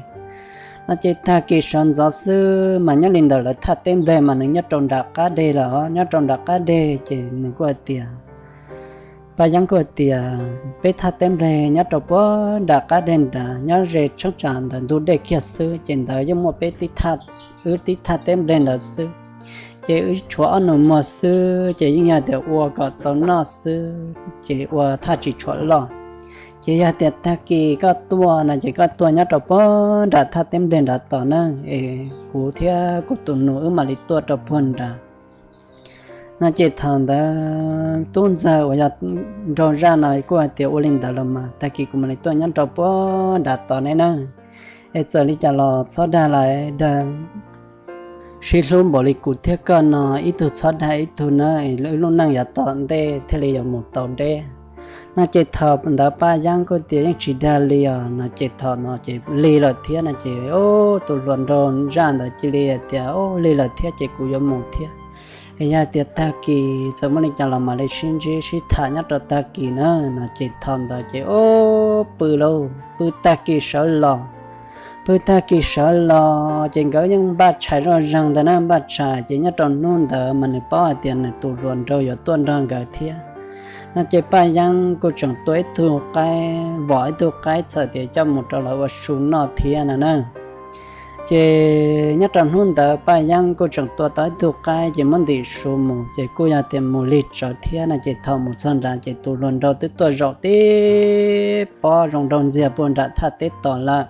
No ces tag kis sawv ntxov xwb mas nyob li ntawd lawv thaj teb nplej mas nws nyob rau nram qab deg lawm, nyob rau nram qab deg ces nws kuj hais tias, Paj Yeeb kuj hais tias, peb thaj teb nplej nyob rau puag nram qab deg nrad, nyob ze tshab tsam ntawm ntug dej kiag xwb ces ntawd yeej muaj peb tib thaj, wb tib thaj teb nplej ntawd xwb. Ces wb tshuav ob nus muag xwb ces yeej yog tias ua kom txaus noj xwb ces ua thaj tsis tshua loj. Ces yog tias tag kis koj tuaj no ces koj tuaj nyob rau puag nram thaj teb nplej nrad tos na, es kuv thiab kuv tus nus wb mam li tuaj rau puag nrad. No ces thaum ntawd tub ntxawg uas yog nraug zaj no kuj hais tias, ua li ntawd los mas tag kis kuv mam li tuaj nyob rau puag nrad tos neb na. Es txawm li cas los txhob dag lawm, dag sib hlub npaum li kuv thiab koj no, ib tug txhob dag ib tug na, es wb lub neej yav tom ntej thiaj li yuav mus tau deb. No ces thaum ntawd Paj Yeeb kuj tias yeej tsis dag li os, no ces thaum no ces lig lawm thiab no ces tus hluas nraug zaj ntawd cia li tias, lig lawm thiab ces kuv yuav mus thiab. Es yog tias tag kis txawm muaj li cas los mam li sib ntsib sib tham nyob rau tag kis na. No ces thaum ntawd ces pw lauj, pw tag kis sawv los, pw tag kis sawv los ces nkawd yeej npaj tshais zoj zeeg ntag na, npaj tshais ces nyob rau hnub ntawd mas nws paub hais tias nws tus hluas nraug yuav tuaj nrog nkawd thiab. No ces Paj Yeeb kuj tseem tua ib tug qaib, vom ib tug qaib txhawm tias coj mus rau lawv ua su noj thiab no na. Ces nyob rau hnub ntawd Paj Yeeb kuj tseem tua tau ib tug qaib ces muab ntim su mus ces kuj yog tias mus lig tsawv thiab no ces thaum mus txog nrad ces tus hluas nraug twb tuaj zaum tib pob zoo nraug ntxiag puag nram thaj teb tos lawm.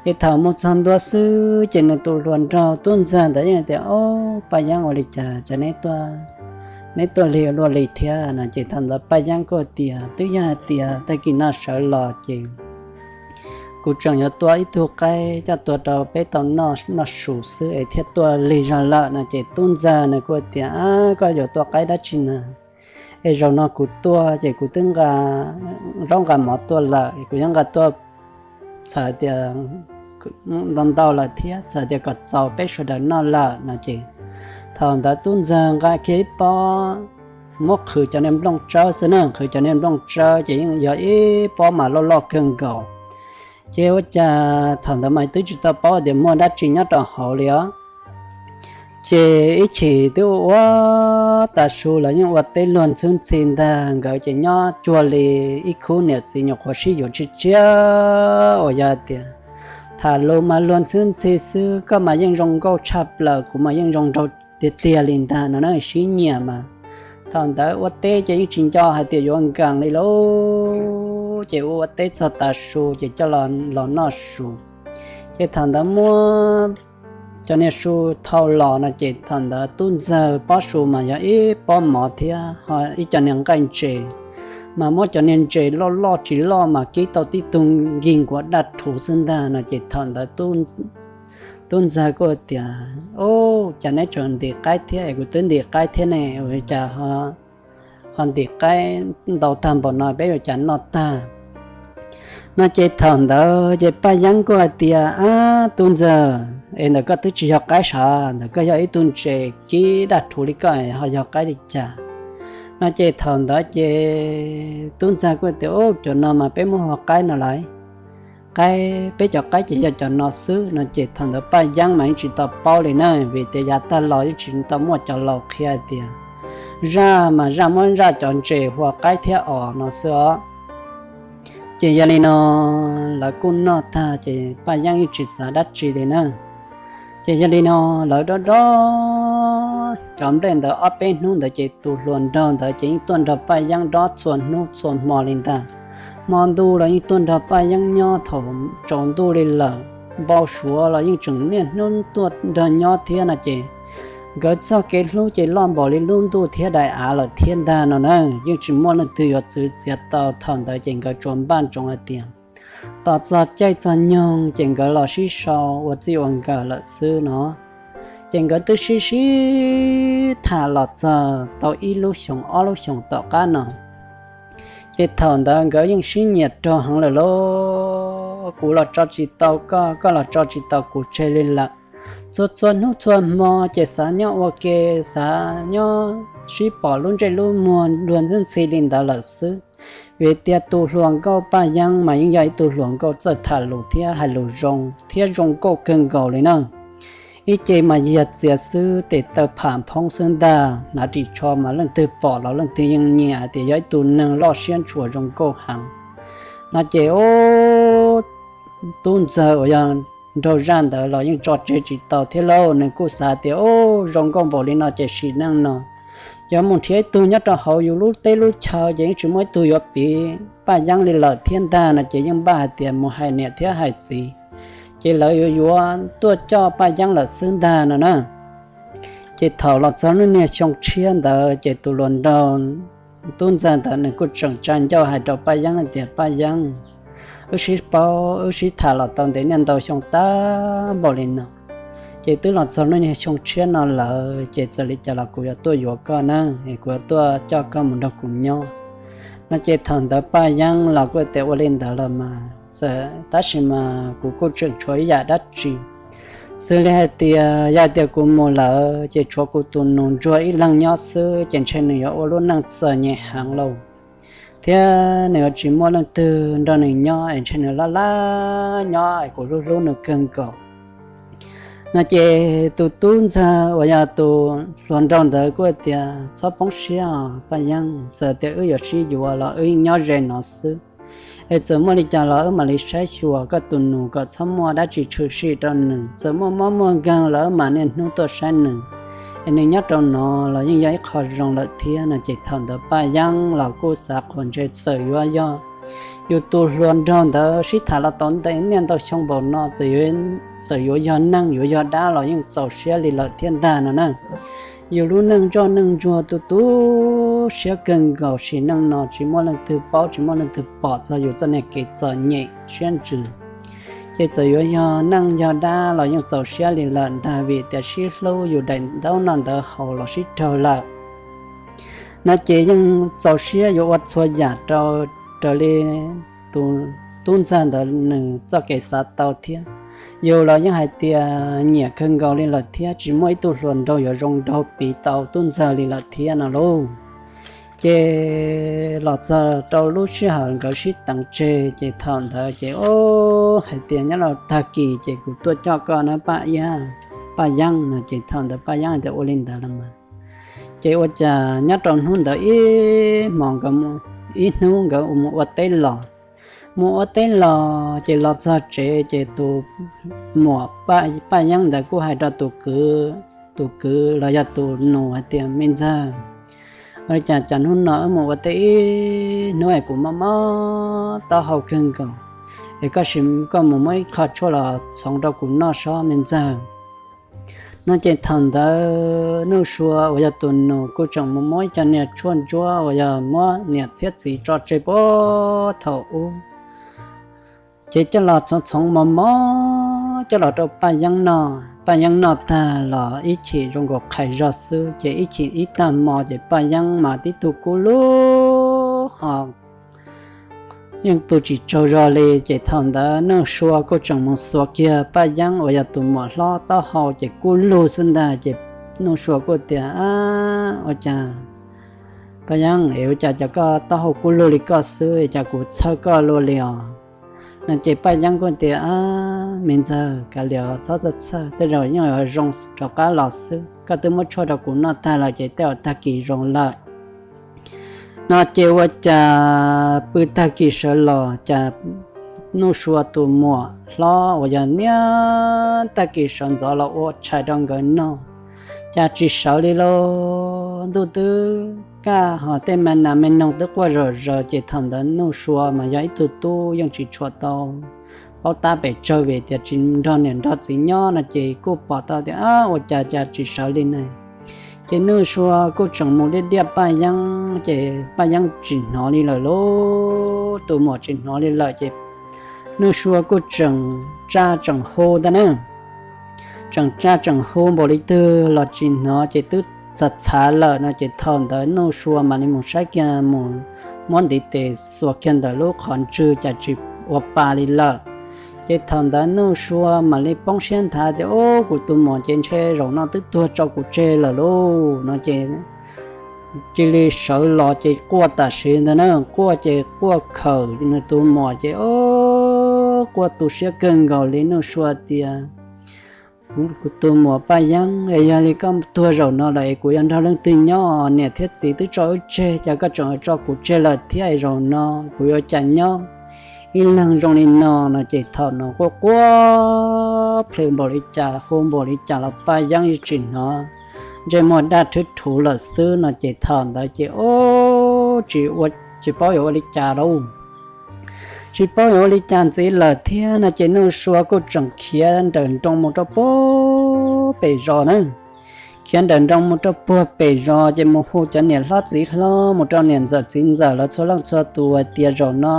Ces thaum mus txog ntua xwb ces nws tus hluas nraug tub ntxawg ntawd yeej tias, Ob, Paj Yeeb, ua li cas cas neb tuaj, neb tuaj lig luaj li thiab? No ces thaum ntawd Paj Yeeb kuj tias, Twb yog hais tias tag kis no sawv los ces kuv tseem yuav tua ib tug qaib coj tuaj rau peb tau noj su xwb es thiaj tuaj lig zog lawm. No ces tub ntxawg nws kuj tias, Ab, koj yuav tua qaib dab tsi na? Es zaum no kuv tuaj ces kuv twb nqa zaub nqa mov tuaj lawm, kuv yeej nqa tuaj txhawm tias ntau ntau lawm thiab txhawm tias kom txaus peb sawv daws noj lawm. No ces thaum ntawd tub ntxawg nqa kiag ib pob, muab qhwv cov niag nplooj tsawb xwb na, qhwv cov niag nplooj tsawb ces yeej yog ib pob mas loj loj kawg nkaus. Ces ua cas thaum ntawd mas twb tsis tau paub tias muaj dab tsi nyob rau hauv li os. Ces ib chim twb ua ua tas su los yeej ua teb luag ntxhwb ntxhi ntag, nkawd ces nyob cuag li ib khub niam txiv nyuam qhuav sib yuav tshiab tshiab uas yog tias tham lus mas luag ntxhwb ntxhi xwb, koj mas yeej zoo nkauj tshaj plaws, kuv mas yeej zoo nraug tiag tiag li ntag no na, sib nyiam mas. Thaum ntawd ua teb ces yeej tsis nco hais tias yuav nkees li lauj, ces ua ua teb txog tav su ces coj los noj su. Ces thaum ntawd muab cov niag su thau los no ces thaum ntawd tub ntxawg pob su mas yog ib pob mov thiab ho ib co niag nqaij ntses, mas muab cov niag ntses loj loj tsis loj mas kib tau tib tug nkig nkuav daj rhuv xwb ntag no ces thaum ntawd tub ntxawg kuj tias, Ub, cas neb tseem ntim qaib thiab es kuv twb ntim qaib thiab ne, ua cas ho ntim qaib ntau tag npaum no peb yuav cas noj tag? No ces thaum ntawd ces Paj Yeeb kuj hais tias, Ab tub ntxawg, es ntawm koj twb tsis yog qaib sav, ntawm koj yog ib tug ntses kib daj rhuv li koj ho yog qaib li cas? No ces thaum ntawd ces tub ntxawg kuj tias, Ub, cov no mas peb muab hu qaib no lawm, qaib, peb cov qaib ces yog cov no xwb no ces thaum ntawd Paj Yeeb mas yeej tsis tau paub li na, vim tias yav tag los yeej tsis tau muaj cov laus qhia tias zaj mas zaj muab zaj cov ntses hu ua qaib thiab os no xwb os. Ces yog li no lawv kuj noj tag ces Paj Yeeb yeej tsis xav dab tsi li na. Ces yog li no lawv dob dob cov nplej ntawd ob peb hnub ntawd ces tus hluas nraug ntawd ces yeej tuaj nrog Paj Yeeb dob txhua hnub txhua hmo li ntag. Hmo ntuj los yeej tuaj nrog Paj Yeeb nyob, thaum tsaus ntuj li lawm npau suav los yeej tseem niaj hnub tuaj nrog nyob thiab no ces nkawd txoj kev hlub ces loj npaum li lub ntuj thiab daim av lawm thiab ntag no na. Yeej tsis muaj leej twg yuav txwv txiav tau. Thaum ntawd ces nkawd tsuas npaj ntsoov hais tias tos txog caij txog nyoog ces nkawd los sib sau ua txij ua nkawm lawm xwb no. Ces nkawd twb sib sib tham los txog tau ib lub xyoos ob lub xyoos tom qab no, ces thaum ntawd nkawd yeej sib nyiam raug heev lawm lauj. Kuv los tso tsis tau koj, koj los tso tsis tau kuv tseg li lawm. Txhua txhua hnub txhua hmo ces xav nyob ua ke, xav nyob sib pom lub ntsej lub muag luag ntxhi li ntawd lawm xwb. Vim tias tus hluas nkauj Paj Yeeb mas yeej yog ib tug hluas nkauj txawj tham lus thiab hais lus zoo thiab zoo nkauj kawg nkaus li na. Ib ce mas yag txias xwb, tes taw pham phoob xwb ntag, hnav ris tsho mas leej twg pom los leej twg yeej nyiam hais tias yog ib tug neeg loj siab ntshua zoo nkauj heev. No ces ub, tub ntxawg uas yog nraug zaj ntawd los yeej tso tseg tsis tau thiab lauj. Nws kuj xav tias ub, zoo nkauj npaum li no ces sim neej no yuav mus nrhiav ib tug nyob rau hauv yus lub teb lub chaw ces yeej tsis muaj ib tug yuav piv Paj Yeeb li lawm thiab ntag no ces yeej npaj hais tias mus hais niam thiab hais txiv, ces lawv yuav yuav tuaj coj Paj Yeeb lawm xwb ntag no na. Ces thaum los txog lub niag xyoo tshiab ntawd ces tus hluas nraug tub ntxawg ntawd nws kuj tseem tsa ncauj hais rau Paj Yeeb hais tias, Paj Yeeb, wb sib paub wb sib tham los tau ntev niaj ntau xyoo tag npaum li no, ces twb los txog lub niag xyoo tshiab no lawm ces txawm li cas los kuv yuav tuaj yuav koj na, es kuv yuav tuaj coj koj mus nrog kuv nyob. No ces thaum ntawd Paj Yeeb los kuj tias, Ua li ntawd los mas, tab sis mas kuv kuj tseem tshuav ib yam dab tsi. Xws li hais tias yog hais tias kuv mus lawm ces tshuav kuv tus nus ntsuag ib leeg nyob xwb ces ntshe nws yuav ua lub neej txom nyem heev lauj, thiab nws yuav tsis muaj leej twg nrog nws nyob es ntshe nws laj laj nyob es kuv hlub hlub nws kawg nkaus. No ces tus tub ntxawg uas yog tus hluas nraug ntawd kuj tias, Txhob poob siab os Paj Yeeb, txawm tias wb yuav sib yuav los wb yeej nyob ze no xwb. Es txawm muaj li cas los wb mam li saib xyuas koj tus nus kom txhob muaj dab tsi tshwm sim rau nws. Txawm muaj mob muaj nkeeg los wb mam niaj hnub tuaj saib nws. Es nws nyob rau no los yeej yog ib qho zoo lawm thiab no ces thaum ntawd Paj Yeeb los kuj xav qhuas ntshe txawm yuav yog yus tus hluas nraug ntawd sib tham los tau ntev niaj ntau xyoo npaum no, txawm yuav yog neeg yuav yog dab los yeej txaus siab li lawm thiab ntag no na. Yus lub neej ntsoj neej ntsuag tu tu siab kawg nkaus, sim neej no tsis muaj leej twg paub tsis muaj leej twg pom txog yus txoj niag kev txom nyem siab ntsws. Ces txawm yuav yog neeg yog dab los yeej txaus siab li lawm ntag, vim tias sib hlub yus daim ntaub noj ntawv haus los sib raug lawm. No ces yeej txaus siab yuav ua txhua yam rau, raws li tus tub ntxawg ntawd nws txoj kev xav tau thiab. Yus los yeej hais tias nyiam kawg nkaus li lawm thiab, tsis muaj ib tug hluas nraug yuav zoo nraug piv tau tub ntxawg li lawm thiab no lauj. Ces los txog rau lub sij hawm nkawd sib teev tseg ces thaum ntawd ces, o, hais tias nyob rau tag kis ces kuv tuaj coj koj na Paj Yeeb no ces thaum ntawd Paj Yeeb hais tias ua li ntawd los mas. Ces ua cas nyob rau hnub ntawd ib hmos nkawd, ib hnub nkawd mus ua teb los, mus ua teb los ces los txog tsev ces tus muam Paj Yeeb ntawd kuj hais rau tus kwv, tus kwv los yog tus nus hais tias, Me ntxawg, ua li cas cas hnub no wb mus ua teb ib hnub es kuv mob mob taub hau kawg nkaus, es koj sim koj mus muab ib qho tshuaj los txhoov rau kuv noj sob me ntxawg. No ces thaum ntawd Nuj Sua uas yog tus nus kuj tseem mus muab ib co niag tshuaj ntsuab uas yog muab niam thiab txiv tso tseg puag thaum ub, ces coj los txhoov txhoov mos mos coj los rau Paj Yeeb noj. Paj Yeeb noj tag los ib chim zoo nkaus qhais zog xwb, ces ib chim ib tag hmo ces Paj Yeeb mas tib tug kub lug ho yeej pw tsis tsaug zog li. Ces thaum ntawd Nuj Sua kuj tseem mus xuas kiag Paj Yeeb uas yog tus muam hlob taub hau ces kub lug xwb ntag. Ces Nuj Sua kuj tias, Ua cas Paj Yeeb es ua cas cas koj taub hau kub lug li koj xwb, cas kuv txhawj koj luaj li os? No ces Paj Yeeb kuj tias, Me ntxawg, kav liam txhob txhawj, tej zaum yeej yuav zoo rov qab los xwb. Koj twb muab tshuaj rau kuv noj tag lawm ces tej zaum tag kis zoo lawm. No ces ua cas pw tag kis sawv los cas Nuj Sua tus muam hlob uas yog niam tag kis sawv ntxov los ua tshais rau nkawd noj, cas tsis sawv li lauj. Ntuj twb kaj ho tej me nas me noog twb quaj zom zaws, ces thaum ntawd Nuj Sua mas yog ib tug tub yeej tsis tshua tau paub tab pes tsawg vim tias tsis nrog niam nrog txiv nyob no ces kuj pom tau tias ua cas cas tsis sawv li ne. Ces Nuj Sua kuj tseem mus diaj diaj Paj Yeeb, ces Paj Yeeb tsis hnov li lawm lauj, tus muam tsis hnov li lawm ces Nuj Sua kuj tseem tsa tseem hu ntag na. Tseem tsa tseem hu npaum li twg los tsis hnov, ces twb txhav txhav lawm no ces thaum ntawd Nuj Sua mam li mus saib kiag, mus muab ntiv tes xuas kiag ntawm lub qhov ntswg cas tsis ua pa li lawm. Ces thaum ntawd Nuj Sua mam li poob siab nthav tias, Ub, kuv tus muam ces ntshe zaum no twb tuag tso kuv tseg lawm lauj, no ces cia li sawv los ces quaj tam sim ntawd na, quaj ces quaj khawm nws tus muam ces quaj tu siab kawg nkaus li. Nuj Sua tias, Kuv tus muam Paj Yeeb, es yog li koj tuag zaum no lawm es kuv yuav nrog leej twg nyob? Niam thiab txiv twb tso wb tseg, cas koj tseem tso kuv tseg lawm thiab? Zaum no kuv yuav cas nyob ib leeg zoo li no? No ces thaum no quaj quaj plhws npaum li cas, hu npaum li cas los Paj Yeeb yeej tsis hnov, ntsej muag daj rhwb rhuv lawm xwb no ces thaum ntawd ces ub, tsis paub yuav ua li cas lauj. Tsis paub yuav ua li cas ntxiv lawm thiab no ces Nuj Sua kuj tseem khiav nrawm nroos mus rau puag pem zos na. Khiav nrawm nroos mus rau puag pem zos ces mus hu cov niam hlob txiv hlob, mus rau niam ntxawm txiv ntxawm lawv txhua leej txhua tus hais tias, Zaum no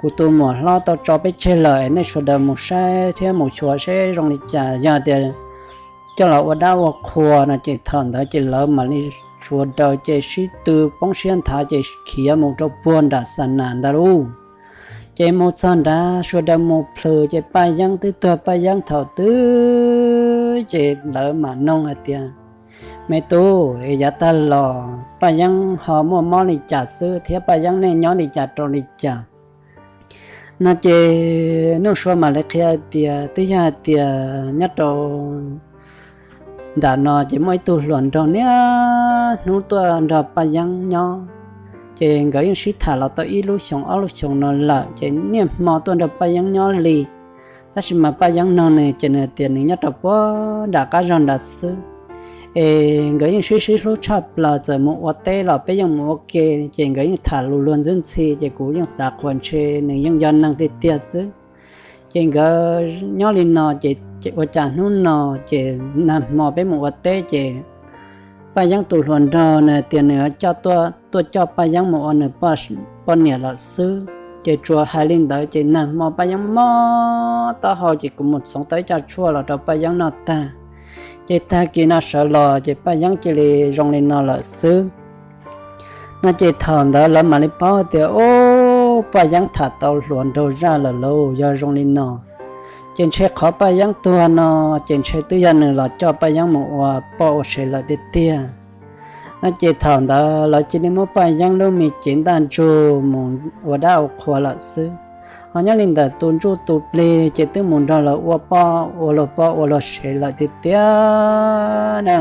kuv tus muam hlob tau tso peb tseg lawm, nej sawv daws mus saib thiab mus xyuas seb zoo li cas, yog tias coj los ua dab ua qhua no. Ces thaum ntawd ces lawv mam li sawv daws ces sib tw poob siab nthav ces khiav mus rau puag nram xa nas ntag lauj. Ces mus txog nrad sawv daws mus plhws ces Paj Yeeb twb tuag, Paj Yeeb thaum twg ces lawv mam noog hais tias, Me tub, es yav tag los Paj Yeeb ho muaj mob li cas xwb thiab Paj Yeeb nej nyob li cas rau li cas? No ces Nuj Sua mam li qhia hais tias, Twb yog hais tias nyob rau nram no ces muaj ib tug hluas nraug niaj hnub tuaj nrog Paj Yeeb nyob, ces nkawd yeej sib tham los tau ib lub xyoos ob lub xyoos no lawm, ces niaj hmo tuaj nrog Paj Yeeb nyob li. Tab sis mas Paj Yeeb no nws ces nws tias nws nyob rau puag nram qab zog nrad xwb. Es nkawd yeej sib sib hlub tshaj plaws, txawm mus ua teb los peb yeej mus ua ke, ces nkawd yeej tham lus luag ntxwb ntxhi, ces kuv yeej xav qhuas ntshe nws yeej yog neeg tiag tiag xwb. Ces nkawd nyob li no ces ua cas hnub no ces nag hmo peb mus ua teb ces Paj Yeeb tus hluas nraug nws tias nws coj tuaj, tuaj coj Paj Yeeb mus ua nws poj niam lawm xwb. Ces tsuas hais li ntawd ces nag hmo Paj Yeeb mob taub hau ces kuv mus txhoov tau ib co tshuaj los rau Paj Yeeb noj tag. Ces tag kis no sawv los ces Paj Yeeb cia li zoo li no lawm xwb. No ces thaum ntawd lawv mam li paub tias, Ub, Paj Yeeb tham tau hluas nraug zaj lawm lauj, yog zoo li no ces ntshe qhov Paj Yeeb tuag no ces ntshe twb yog nws los coj Paj Yeeb mus ua poj ua sev lawm tiag tiag. No ces thaum ntawd lawv cia li muab Paj Yeeb lub me cev ntaj ntsug mus ua dab ua qhua lawm xwb. Ho nyob li ntawm tus ntsuj tus plig ces twb mus nrog lawv ua poj ua luag poj ua luag sev lawm tiag tiag na.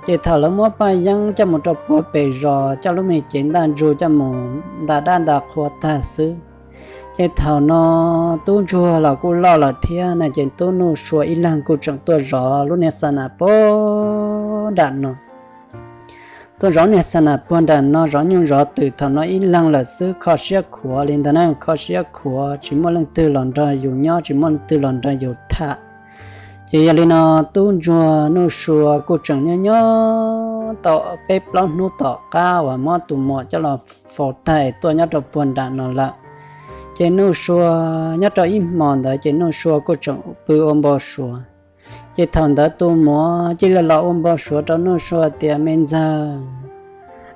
Ces thaum lawv muab Paj Yeeb coj mus rau puag pem zos, coj lub me cev ntaj ntsug coj mus nta dab nta qhua tag xwb, Ces thaum no tub ntsuag los kuj loj lawm thiab no ces tub Nuj Sua ib leeg kuj tseem tuaj zov lub niag xa nas puag nram no. Tuaj zov niag xa nas puag nram no, zov nyuj zov twm thaum no ib leeg lawm xwb, kho siab khuav li ntawd na, kho siab khuav tsis muaj leej twg los nrog yus nyob, tsis muaj leej twg los nrog yus tham. Ces yog li no tub ntsuag Nuj Sua kuj tseem nyob nyob tau peb plaub hnub tom qab uas muab tus muam coj los faus tag tuaj nyob rau puag nram no lawm. Ces Nuj Sua nyob rau ib hmo ntawd ces Nuj Sua kuj tseem pw ua npau suav. Ces thaum ntawd tus muam cia li los ua npau suav rau Nuj Sua tias, Me ntxawg,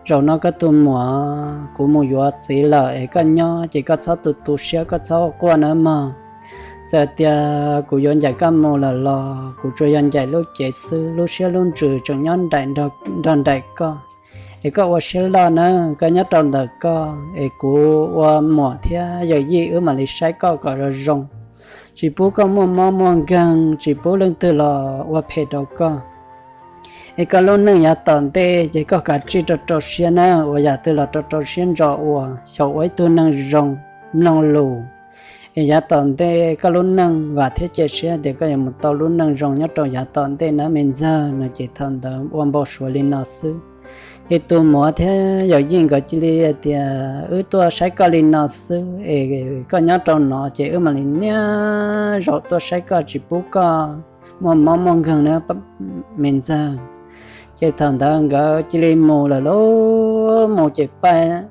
zaum no koj tus muam kuv mus yuav txiv lawm es koj nyob ces koj txhob tu tu siab, koj txhob quaj nawb mog. Txawm tias kuv yuav ncaim koj mus lawm los kuv tsuas yog ncaim lub cev xwb, lub siab lub ntsws tseem nyob nraim nrog nraim koj. Es koj ua siab loj nawb, koj nyob rau ntawm koj es kuv ua muam thiab yawm yij wb mam li saib koj kom zoo zoo, tsis pub koj muaj mob muaj nkeeg, tsis pub leej twg los ua phem rau koj. Es koj lub neej yav tom ntej ces koj kav tsij rau rau siab nawb, ua yam twg los rau rau siab ntso ua, xyaum ua ib tug neeg zoo, mloog lus. Es yav tom ntej koj lub neej vam thiab cia siab tias koj yuav mus tau lub neej zoo nyob rau yav tom ntej nawb me ntxawg no. Ces thaum ntawd ua npau suav li no xwb. Ces tus muam thiab yawm yij nkawd cia li tias, Wb tuaj saib koj li no xwb es koj nyob rau no ces wb mam li niaj zaus tuaj saib koj, tsis pub koj muaj mob muaj nkeeg nawb me ntxawg. Ces thaum ntawd nkawd cia li mus lawm lauj, mus ces Paj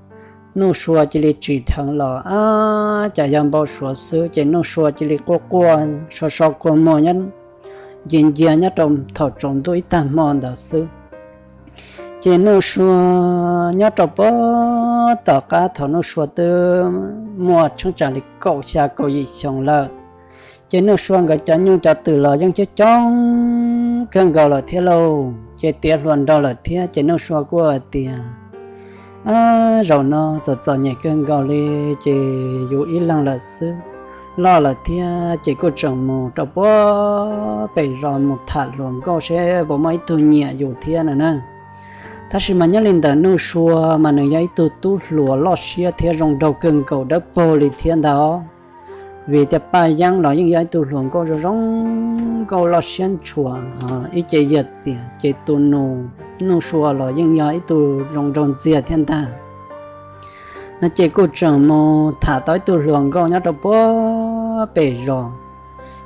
Nuj Sua cia li tsim dheev los, ab, cas yog npau suav xwb ces Nuj Sua cia li quaj quaj so so kua muag nyob ncia ncia nyob rau thaum tsaus ntuj ib tag hmo ntawd xwb. Ces Nuj Sua nyob rau puag tom qab thaum Nuj Sua twb muaj tsheej tsam li kaum xya kaum yim xyoo lawm. Ces Nuj Sua nkawd cov nyuj cov twm los yeej coob coob kawg nkaus lawm thiab lauj, ces tiav hluas nraug lawm thiab. Ces Nuj Sua kuj hais tias, Ab, zaum no txom txom nyem kawg nkaus li, ces yus ib leeg lawm xwb, loj lawm thiab ces kuj tseem mus rau puag pem zos mus tham hluas nkauj seb puas muaj ib tug nyiam yus thiab no na. Tab sis mas nyob li ntawm Nuj Sua mas nws yog ib tug tub hluas loj siab thiab zoo nraug kawg nkaus dawb paug li thiab ntag. Vim tias Paj Yeeb los yeej yog ib tug hluas nkauj zoo zoo nkauj loj siab ntshua, ib ce yag txias, ces tus nus Nuj Sua los yeej yog ib tug zoo nraug ntxiag thiab ntag. No ces kuj tseem mus tham tau ib tug hluas nkauj nyob rau puag pem zos.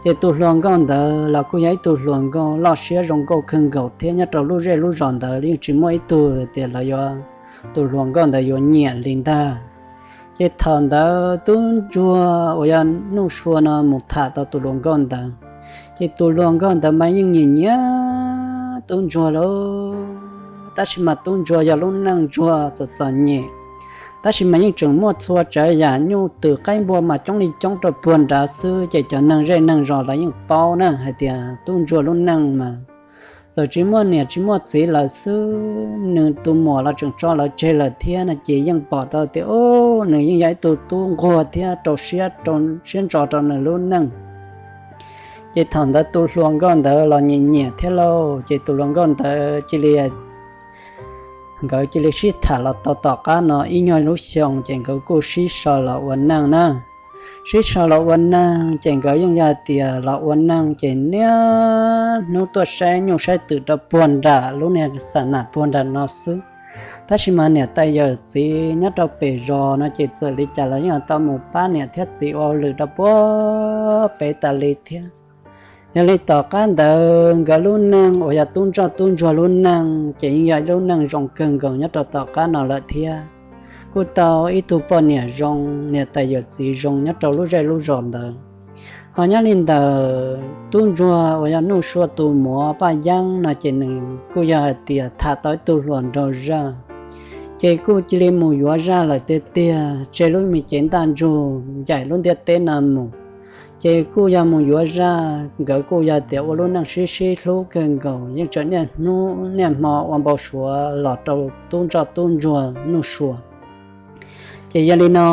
Ces tus hluas nkauj ntawd los kuj yog ib tug hluas nkauj loj siab zoo nkauj kawg nkaus thiab, nyob rau lub zej lub zos ntawd yeej tsis muaj ib tug tias lawv yuav, tus hluas nkauj ntawd yuav nyiam li ntag. Ces thaum ntawd tub ntsuag uas yog Nuj Sua no mus tham tau tus hluas nkauj ntawd, ces tus hluas nkauj ntawd mas yeej nyiam nyiam tub ntsuag lauj. Tab sis mas tub ntsuag yog lub neej ntsuag txom txom nyem, tab sis mas yeej tseem muaj txhua tsav yam nyuj twm qaib npua mas coob li coob rau puag nrad xwb. Ces cov neeg zej neeg zos los yeej paub na hais tias tub ntsuag lub neej mas txawm tsis muaj niam tsis muaj txiv lawm xwb, nws tus muam los tseem tso lawv tseg lawm thiab no ces yeej pom tau tias, o, nws yeej yog ib tug tub nquag thiab rau siab, rau siab ntso rau nws lub neej. Ces thaum ntawd tus hluas nkauj ntawd los nyiam nyiam thiab lauj, ces tus hluas nkauj ntawd cia li, nkawd cia li sib tham los tau tom qab no ib nyuag lub xyoo, ces nkawd kuj sib sau los ua neej na. Sib sau los ua neej ces nkawd yeej yog tias los ua neej ces niaj hnub tuaj saib nyuj saib twm rau puag nram lub niag xa nas puag nram no xwb. Tab sis mas niam tais yawm txiv nyob rau pem zos no ces txawm li cas los yeej tau mus pab niam thiab txiv ua hauj lwm rau puag pem tas li thiab. Yog li tom qab ntawd nkawd lub neej uas yog tub ntsoj tub ntsuag lub neej ces yeej yog lub neej zoo kawg nkaus nyob rau tom qab no lawm thiab. Kuj tau ib tug poj niam zoo, niam tais yawm txiv zoo nyob rau lub zej lub zos ntawd. Ho nyob li ntawm tub ntsuag uas yog Nuj Sua tus muam Paj Yeeb no ces nws kuj yog hais tias tham tau ib tug hluas nraug zaj, ces kuj cia li mus yuav zaj lawm tiag tiag, tseg lub me cev ntaj ntsug ncaim lub ntiaj teb no mus. Ces kuj yog mus yuav zaj, nkawd kuj yog tias ua lub neej sib sib hlub kawg nkaus, yeej tseem niaj hnub niaj hmo ua npau suav los rau tub ntsoj tub ntsuag Nuj Sua. Ces yog li no,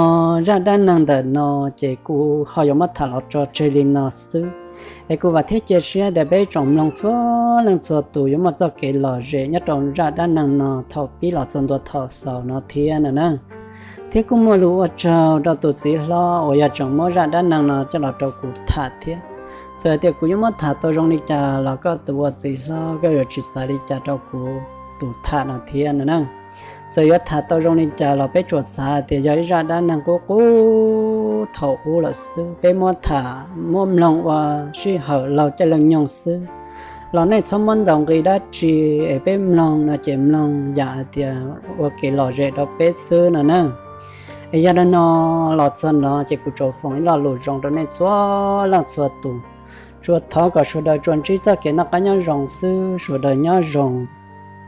zaj dab neeg ntawm no ces kuv ho yuav muab tham los tso tseg li no xwb. Es kuv vam thiab cia siab tias peb tsoom mloog txhua leej txhua tus yuav muaj txoj kev lom zem nyob rau zaj dab neeg no thaum pib los txog ntua thaum xaus no thiab no na. Thiab kuj muaj lus ua tsaug rau tus txiv hlob uas yog tseem muab zaj dab neeg no coj los rau kuv tham thiab. Txawm tias kuv yuav muab tham tau zoo li cas los koj tus ua txiv hlob koj yuav tsis xav li cas rau kuv tus tham no thiab no na. Txawm yuav tham tau zoo li cas los peb tsuas xav tias yog ib zaj dab neeg qub qub thaum ub lawm xwb, peb muab tham muab mloog ua sij hawm laug caij laug nyoog xwb. Los nej txhob muab ntaus nqi dab tsi, es peb mloog no ces mloog yam hais tias ua kev lom zem rau peb xwb no na. Es yog li no, los txog no ces kuv tsuas foom ib lo lus zoo rau nej txhua leej txhua tus. Tsuas thov kom sawv daws tsuas ntsib txoj kev noj qab nyob zoo xwb, sawv daws nyob zoo.